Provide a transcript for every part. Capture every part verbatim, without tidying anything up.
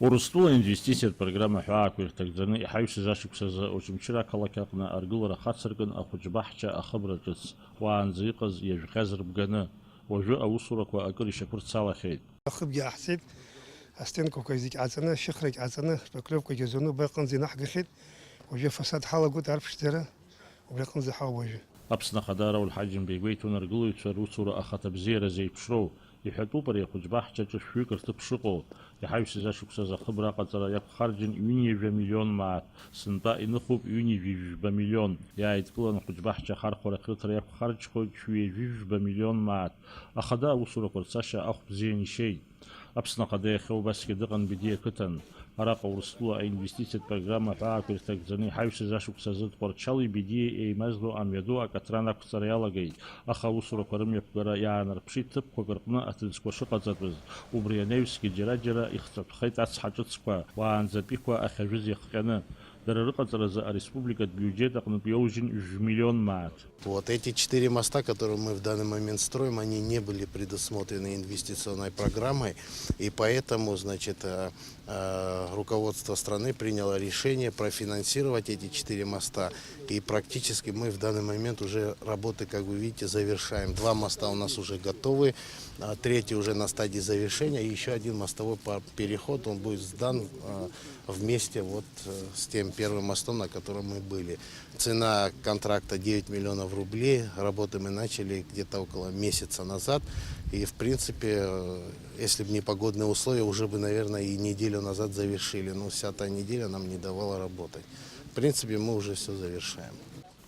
Урыстәыла инвестициатә программа ҳәаақәа ирҭагӡаны иҳаҩсыз ашықәсазы Очамчыра ақалақь аҟны аргылара хацыркын ахәыҷбаҳча ахыбра ҿыц, уаанӡа иҟаз иажәхьаз рбганы, уажәы аусурақәа акыр ишьақәырцалахьеит. Ахыбгьы ааҳҵеит, астенкақәа зегь ҟаҵаны, ашьыхрагь ҟаҵаны, шпаклевкагьы рзуны убра аҟынӡа инаҳгахьеит. Уажәы афасад ҳалагоит арԥшӡара, убри аҟынӡа ҳауп уажәы. Аԥсны Ахада Рауль Ҳаџьымба игәеиҭон аргылаҩцәа русура ахаҭа бзиара зеиԥшроу. Иҳәатәуп ари ахәыҷбаҳчаҿы шәҩык рҭыԥ шыҟоу. Иҳаҩсыз ашықәсазы ахыбра аҟаҵара иақәхарџьын ҩынҩажәа миллион мааҭ, сынтәа иныхуп ҩынҩажәи жәба миллион. Иааидкыланы ахәыҷбаҳча ахархәара ахьрыҭара иақәхарџьхоит шәҩажәи жәба миллион мааҭ. Ахада аусурақәа рцашьа ахә бзиан ишьеит. Аԥсны Ахада иахьа убасгьы дыҟан Бедиа ақыҭан. Араҟа Урыстәыла аинвестициатә программа ҳәаақәа ирҭагӡаны иҳаҩсыз ашықәс азы Тҟәарчали Бедиеи еимазло амҩаду акатран ақәҵара иалагеит, аха аусурақәа рымҩаԥгара иаанарԥшит ҭыԥқәак рҟны аҭыӡқәа шыҟаҵатәыз. Убри анаҩсгьы џьара-џьара ихҵәатәхеит ацҳа ҿыцқәа, уаанӡатәиқәа ахьажәыз иахҟьаны. Дара рыҟаҵаразы ареспубликатә биуџьет аҟнытә иоужьын жәмиллион мааҭ. Вот эти четыре моста, которые мы в данный момент строим, они не были предусмотрены инвестиционной программой, и поэтому, значит, э, э, руководство страны приняло решение профинансировать эти четыре моста. И практически мы в данный момент уже работы, как вы видите, завершаем. Два моста у нас уже готовы, а третий уже на стадии завершения, и ещё один мостовой по-, переход, он будет сдан, э, вместе вот, э, с тем первым мостом, на котором мы были. Цена контракта девять миллионов рублей. Работы мы начали где-то около месяца назад. И, в принципе, э, если бы не погодные условия, уже бы, наверное, и неделю назад завершили. Но вся та неделя нам не давала работать. В принципе, мы уже всё завершаем.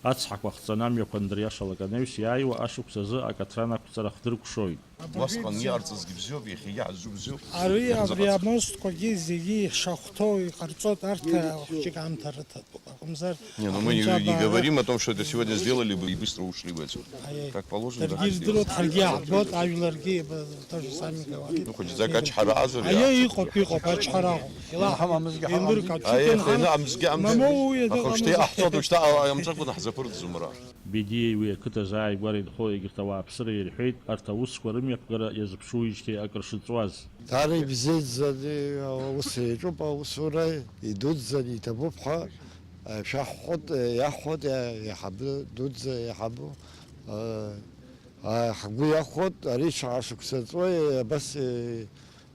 Ацҳақәа хҵаны амҩақәа андыриашалак анаҩс иааиуа ашықәс азы акатран ақәҵара хдыркәшоит. Убасҟан иҟарҵазгьы бзиоуп, иахьагьы ҳазҿу бзиоуп. Ари, абри амостқәагьы зегьы ишахәҭоу иҟарҵоит, арҭ хәҷык аамҭа рыҭатәуп. Акәымзар, не, ну мы не, не говорим о том, что это сегодня сделали бы и быстро ушли бы отсюда. Как положено, так и сделали. Даргьы ирдыруеит, ҳаргьы иаҳбоит, ажәларгьы то же самое говорит. Ну, хәыҷӡак ачҳара азар. Аиеи, иҟоуп, иҟоуп, ачҳара. Аха ушьҭа иҟаҳҵоит, ушьҭа амҵ акәны ҳзаԥырҵӡом ара. Бедиеи уи ақыҭа азааигәара инхо егьырҭ ауааԥсыра ирҳәеит арҭ аусқәа рымҩаԥгара иазыԥшуижьҭеи акыр шыҵуаз. Даара ибзиаӡаны аус еиҿуп, аусура идуӡӡаны иҭабуп ҳәа, э, шәаҳҳәоит, э, иаҳҳәоит, э, иаҳабы дуӡӡа иаҳабу, э, э, ҳгәы иахәоит, ари шаҟа шықәса ҵуеи, абас, э,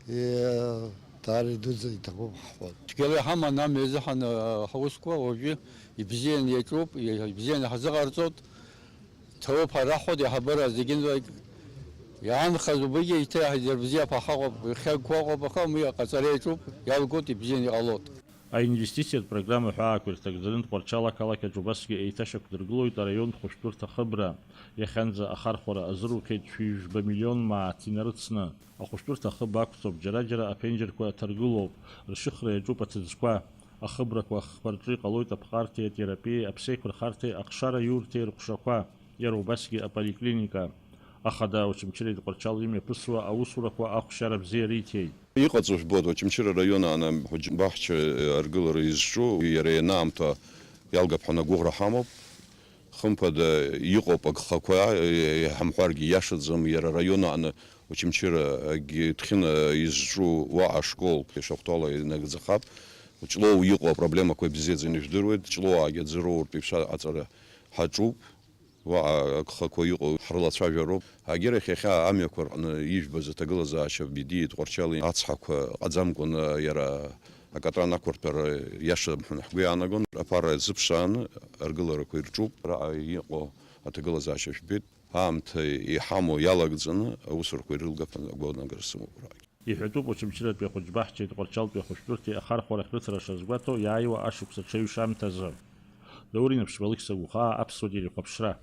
э, даара идуӡӡаны иҭабуп ҳҳәоит. Цәгьала иҳаман амҩа азыҳәан, э, ҳаусқәа уажәы ибзианы иаҿуп, ибзианы ҳазыҟарҵоит. Ҭоуп ҳәа раҳҳәоит, иаҳабыра зегьынџьарак иаанхаз убригьы еиҭа иаҳзырбзиап ҳәа ҳаҟоуп, ихьагәқәа ыҟоуп, аха уи аҟаҵара иаҿуп, иалгоит, ибзианы иҟалоит. Аинвестициатә программа ҳәаақәа ирҭагӡаны Тҟәарчал ақалақь аҿы убасгьы еиҭашьақәдыргылоит араионтә хәышәтәырҭа ахыбра. Иахьанӡа ахархәара азырухьеит шәи жәба миллион мааҭ инарыцны. Ахәышәтәырҭа ахыб ақәҵоуп, џьара-џьара аԥенџьырқәа ҭаргылоуп, ршьыхра иаҿуп аҭыӡқәа. Ахыбрақәа ахқәа рҿы иҟалоит аԥҟарҭеи атерапиеи, аԥсеиқәырхарҭеи ахшара иурҭеи рҟәшақәа, иара убасгьы аполиклиника. Ахада Очамчыреи Тҟәарчали имҩаԥысуа аусурақәа ахәшьара бзиа риҭеит. Иҟаҵоу жәбоит, Очамчыра араион аҟны ахәыҷбаҳча аргылара изҿу, иара ианаамҭоу иалгап ҳәа агәыӷра ҳамоуп. Хымԥада, иҟоуп агхақәа, иҳамҳәаргьы иашаӡам, иара араион аҟны Очамчыра, агьи Ҭхьына изҿу уаҟа ашкол ишахәҭоу ала инагӡахап. Ҷлоу иҟоу апроблемақәа ибзиаӡаны ижәдыруеит, Ҷлоуаагьы аӡы роуртә еиԥш аҟаҵара ҳаҿуп, уаҟа агхақәа иҟоу ҳрылацәажәароуп. Агьырахь иахьа амҩақәа рҟны ижәбаз аҭагылазаашьа Бедиеи Тҟәарчали ацҳақәа ҟаӡамкәаны иара акатран ақәырҭәара иашам ҳәа ҳгәы иаанагон. Аԥара зыԥшааны аргыларақәа ирҿуп, араҟа иҟоу аҭагылазаашьа жәбеит. Аамҭа иҳамоу иалагӡаны аусурақәа ирылгап ҳәа агәаанагара сымоуп араагьы. Иҳәатәуп, Очамчыратәи ахәыҷбаҳчеи Тҟәарчалтәи ахәышәтәырҭеи ахархәара ахьрыцара шазгәаҭоу иааиуа ашықәс аҽеиҩшамҭазы. Даур Инаԥшьба, Алықьса Гәхаа, Аԥсуа телехәаԥшра.